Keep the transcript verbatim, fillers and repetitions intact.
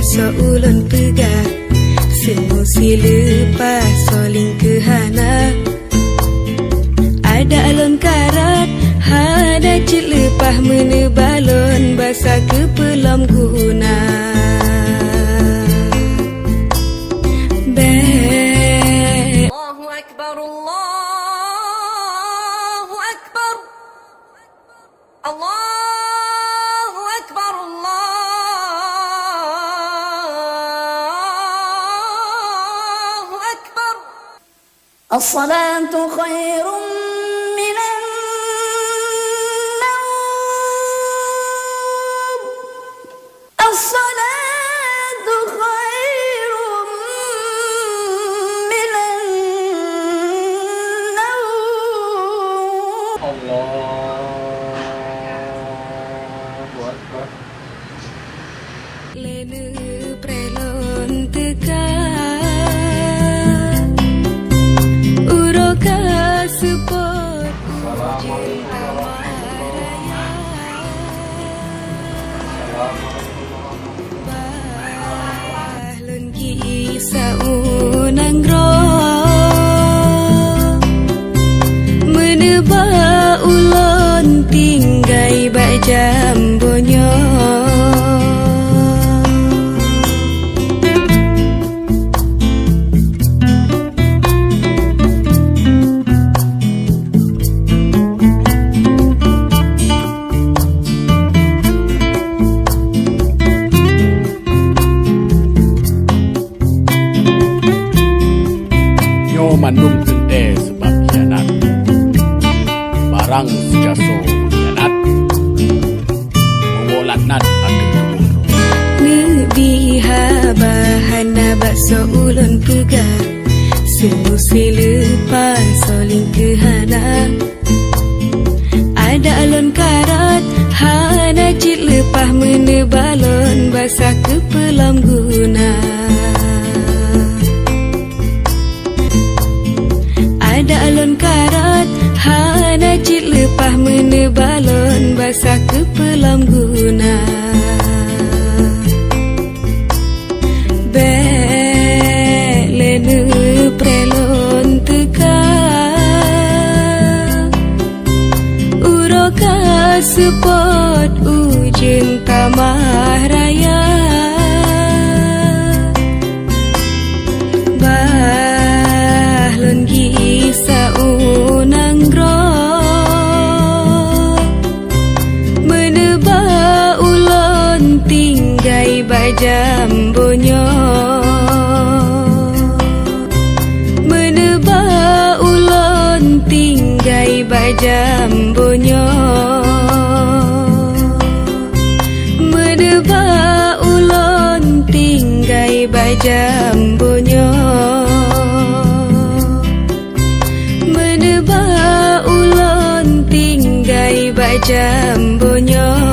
Soe ulôn peugah, seumusileupah soe lingkeu hana. Adak lôn karot, hana cit leupah meuneuba lôn basa keu peulom guna. Bèk. Allahu Akbar, Allahu Akbar. Allahu Akbar, Allahu Akbar. As-salatu khairum minan naum. As-salatu khairum minan naum. Allahu Akbar. Lé neupreh lôn teuka, uroe ka seupôt ujeuen tamah raya. Bah lôn gisa u nanggroe, meuneuba ulôn tinggai bak jambo nyoe. Nyoe mandum teuntèe seubab khianat. Barang sijasoe khianat, meuwoe laknat ateueh tuboh droe. Neubi haba hana bak soe ulôn peugah, seumusileupah soe lingkeu hana. Adak lôn karot, hana cit leupah meuneuba lôn basa keu peulom guna. Adak lôn karot, hana cit leupah meuneuba lôn basa keu peulom guna. Bèk lé neupreh lôn teuka, uroe ka seupôt ujeuen tamah raya. Bah lôn gisa u nanggroe, meuneuba ulôn tinggai bak jambo nyoe. Meuneuba ulôn tinggai bak jambo nyoe. Meuneuba ulôn tinggai bak jambo nyoe. Meuneuba ulôn tinggai bak jambo nyoe.